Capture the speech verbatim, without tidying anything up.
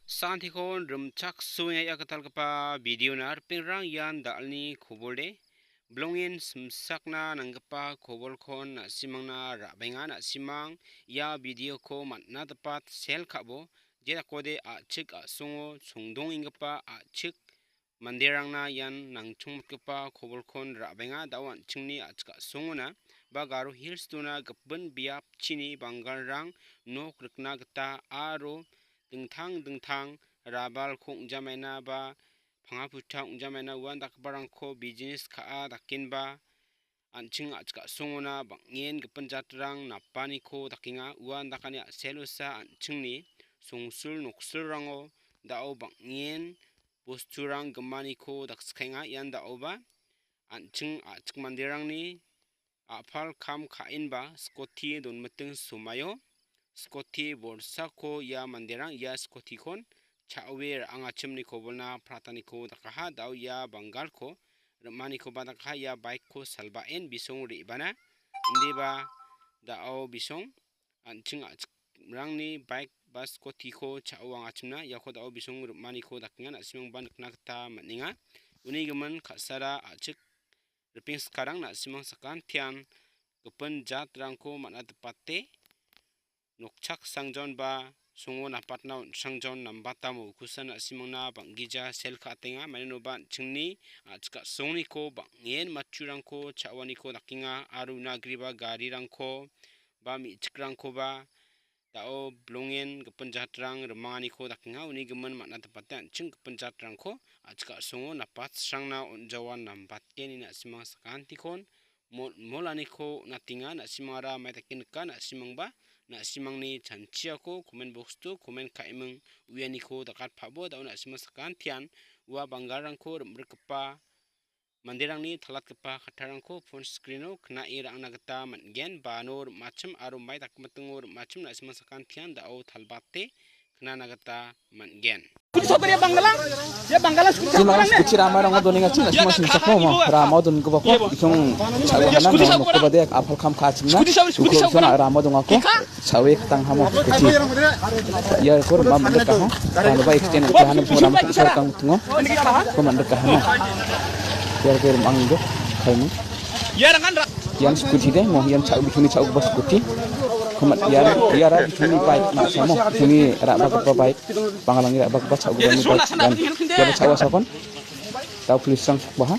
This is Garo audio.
Santikon rimchaksoenga ia gitalgipa videona ripengrang ian dal·ni kobolde. Bilongen simsakna nanggipa kobolkon na·simangna ra·baenga. Na·simang ia videoko man·a dapat sel ka·bo. Jedakode a·chik a·songo songdongenggipa a·chik manderangna ian nangchongmitgipa kobolkon ra·baenga. Da·o an·chingni a·chik a·songona ba Garo Hills-ona gipin biapchini banggalrang nok rikna gita aro dingtang dingtang rabalko ong·jamaina ba panga puta ong·jamaina uandakgiparangko bijnis ka·a dakenba an·ching a·chik a·songona bang·en gipin jatrang napaniko dakenga. Uandakani a·selosa an·chingni songsul noksilrango da·o bang·en bosturang gimaniko dakskaenga. Ian da·oba an·ching a·chik manderangni a·pal kam ka·enba skoti donmiting somaio. Skoti bolsako ia manderang ia skotikon cha·oe ra·angachimni kobolna prataniko dakaha. Da·o ia banggalko rim·anikoba dakaha. Ia baikko salbaen bisong re·bana. Indiba da·o bisong an·ching a·chikrangni baik ba skotiko cha·o angachimna iako da·o bisong rim·aniko dakenga na·simangba nikna gita man·enga. Uni gimin ka·sara a·chik ripeng skarang na·simang sakantian gipin jatrangko man·a dipate nokchak sangjon ba songo napatna on·sangjon nambatamo ukusan na·simangna bang·gija sel ka·atenga. Mainoba an·chingni a·chik a·songniko bang·en matchurangko cha·oaniko dakenga aro una agreba garirangko ba me·chikrangkoba da·o bilongen gipin jatrang rimanganiko dakenga. Uni gimin man·a dipate an·ching gipin jatrangko a·chik a·songo napatsrangna on·jaoan nambatgen ine na·simang sakantikon mol-, molaniko on·atenga. Na·simangara mai dake nika, na·simangba na·simangni chanchiako komen box-o komen ka·eming uianiko dakatpabo. Da·o na·simang sakantian ua banggalrangko rim·rikgipa manderangni talatgipa kattarangko phone screen-o knae ra·angna gita man·gen. Ba ano rim·achim aro mai dakmitingo rim·achim na·simang sakantian da·o talbate knana gita man·gen. Scooty sabar ya Bangala. Ya Bangala scooty sabar. Scooty rama rama donenga ching na·simang simsakmo mo. Rama dongipa ko isong cha·o hana mo ko bade a·pal kam ka·achimna. Scooty sabar, scooty sabar. Rama dongako. Cha·oe katang hamo keti. Ia ko rim·a man·dikaha. Ano ba extend ko hana ko rim·a kang tungo. Ko man·dikaha mo. Ia ko rim·angdo. Kaimung. Ian scooty de mo, ian cha·o bisongni cha·ogipa scooty. Ko man-, iara, iara bisongni bike ma·samo, bisongni ra·bagipa bike, bangalangni ra·bagipa cha·ogipani bike ian. Iaba cha·o sakon. Da·o police-rang sokbaha.